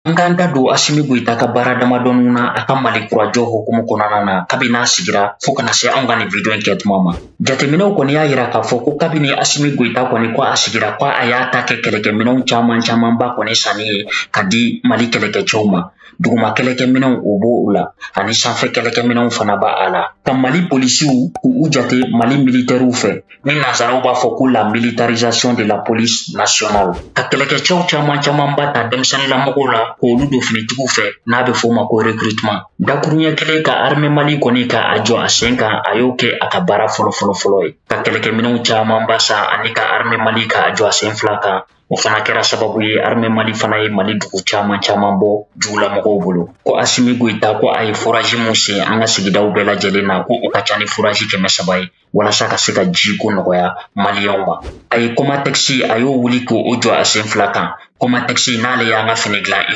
An k'an da don Asimi Goyita ka baara damadɔninw na a ka Mali kurajɔ hukumu kɔnɔna na, kabini n'a sigira fo kana se anw ka nin video in kɛ tuma ma. Jateminɛw kɔni y'a yira k'a fɔ ko kabini Asimi Goyita kɔni ko a sigira, ko a y'a ta kɛ kɛlɛkɛminɛnw caman camanba kɔni sanni ye ka di Mali kɛlɛkɛcɛw ma. Duguma kɛlɛkɛminɛnw, o b'o la, ani sanfɛ kɛlɛkɛminɛnw fana b'a la. Ka Mali polisiw k'u jate Mali militɛriw fɛ, ni nanzaraw b'a fɔ ko la militarisation de la police nationale. Ka kɛlɛkɛcɛw caman camanba ta denmisɛnninlamɔgɔw la k'olu don finitigiw fɛ, n'a bɛ f'o ma ko recrutement. Dakuruɲɛ kelen, ka armée Mali kɔni ka a jɔ a sen kan, a y'o kɛ a ka baara fɔlɔ fɔlɔ fɔlɔ ye. Ka kɛlɛkɛminɛnw camanba san ani ka armée Mali ka jɔ a sen fila kan, o fana kɛra sababu ye armée Mali fana ye Mali dugu caman caman bɔ jugulamɔgɔw bolo. Ko Asimi Goyita ko a ye forage mun sen an ka sigidaw bɛɛ lajɛlen na, ko o ka ca ni forage 300 ye, walasa ka se ka ji ko nɔgɔya maliyɛnw ma. A ye Comatex, a y'o wuli k'o jɔ a sen fila kan. Comatex, n'ale y'an ka fini dilan.